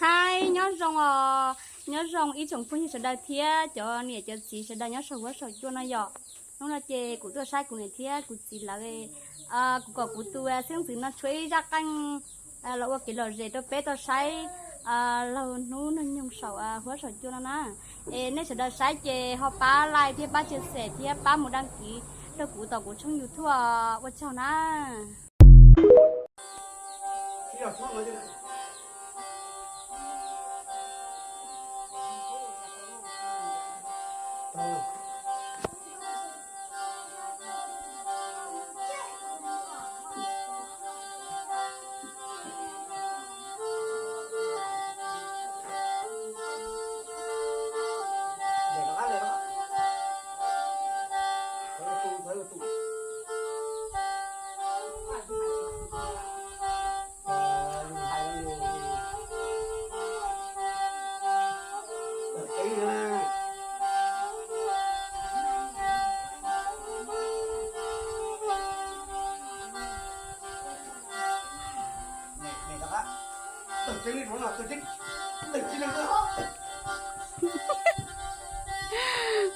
Haib, nyob zoo os, nyob zoo ib tsoom phooj ywg sawv daws thiab cov niam cov txiv sawv daws nyob saum huab saum cua no yom. Hnub no ces kuv tuaj saib kuv niam thiab kuv txiv lawv, kuv kom kuv tus xeeb ntxwv no tshuav ib zaj qeej los ua kev lom zem rau peb tau saib laug hnub nug nyoog saum huab saum cua no na. Es nej sawv daws saib ces ho pab like thiab pab share thiab pab mus đăng ký rau kuv tom kuv tshooj YouTube, ua tsaug na.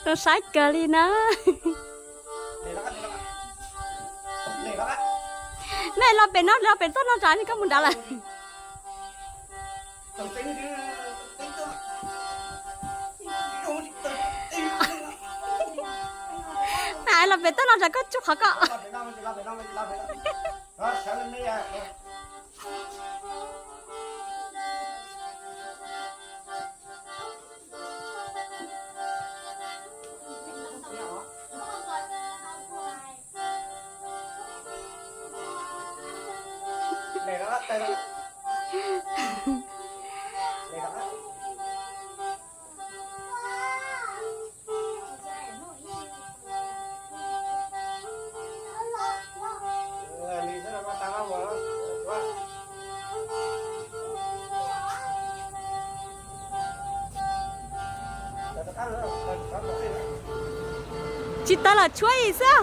Tau saib kawg li na. Nej los pem no, los pem toj no tsam koj mus nrad lawm. Los pem toj no tsam koj tsuj qhov koj. Tsis tau los tshuab ib xwb.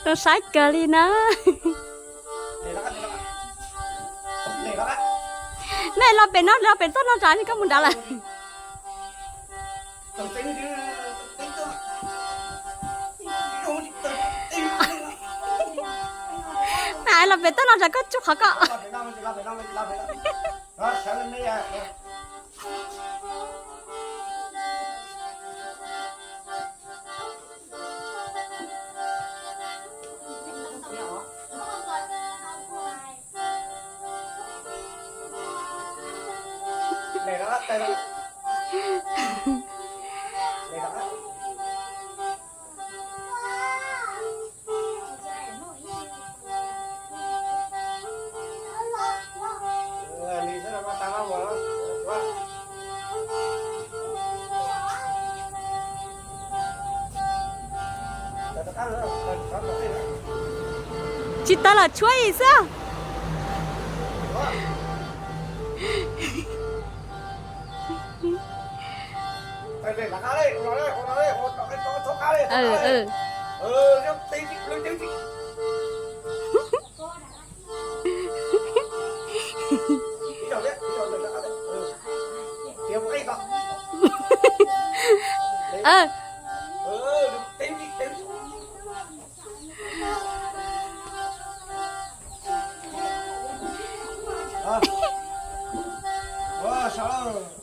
Tau saib kawg li na. Nej los pem no, los pem toj no tsam koj mus nrad lawm. Los pem toj no tsam koj tsuj qhov koj. Tsis tau los tshuab ib xwb. Sawv